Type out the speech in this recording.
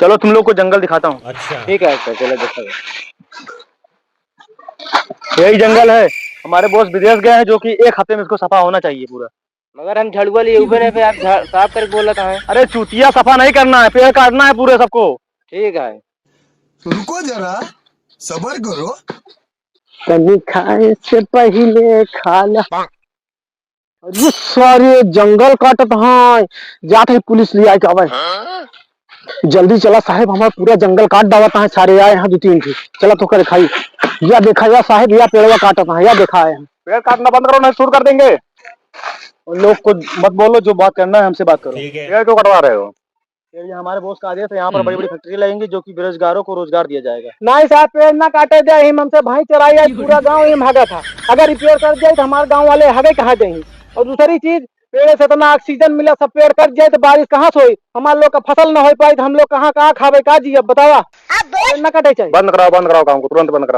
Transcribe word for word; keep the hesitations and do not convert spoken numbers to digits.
चलो, तुम लोग को जंगल दिखाता हूँ। अच्छा। ठीक है, अच्छा, चलो, देखो। यही जंगल है। हमारे बॉस विदेश गए हैं, जो कि एक हफ्ते में इसको सफा होना चाहिए पूरा। मगर हम झाड़ुआ लिए हुए नहीं, पे आप झाड़-, साफ करके बोला था। अरे चूतिया, सफा नहीं करना है, पेड़ काटना है पूरे सबको। ठीक है। रुको जरा, सबर करो। तनी खाए से पहिले खा ला। अरे सारे जंगल काटत हैं, जात है पुलिस ले आके आवे। जल्दी चला साहेब, हमार पूरा जंगल काट डावत हैं सारे, आए हैं दो तीन ठे। चला तोहका दिखाई, या देखा या साहेब, या पेड़वा काटत हैं, या देखा आए हैं। पेड़ काटना बंद करो, नहीं शूट कर देंगे। उन लोग को मत बोलो, जो बात करना है हमसे बात करो। ठीक है। पेड़ क्यों कटवा रहे हो? ये हमारे बॉस का आदेश है, यहाँ पर हम्म। बड़ी-बड़ी फैक्ट्री लगेंगी, जो कि बेरोजगारों को रोजगार दिया जाएगा। नहीं साहब, पेड़ ना काटे दे, हम हमसे भैंस चराई, आज पूरा गाँव ही भागा था। अगर ये पेड़ कट जाए तो हमारे गाँव वाले हगे कहाँ जाएंगे? और दूसरी चीज, पेड़ से इतना ऑक्सीजन मिला, सब पेड़ कट जाए तो बारिश कहाँ से होई? हमारे लोग का फसल ना हो पाई तो हम लोग कहाँ, कहाँ खावे, का जी अब बतावा? पेड़ ना कटे चाहिए। बंद कराओ, बंद कराओ काम को, तुरंत बंद कराओ।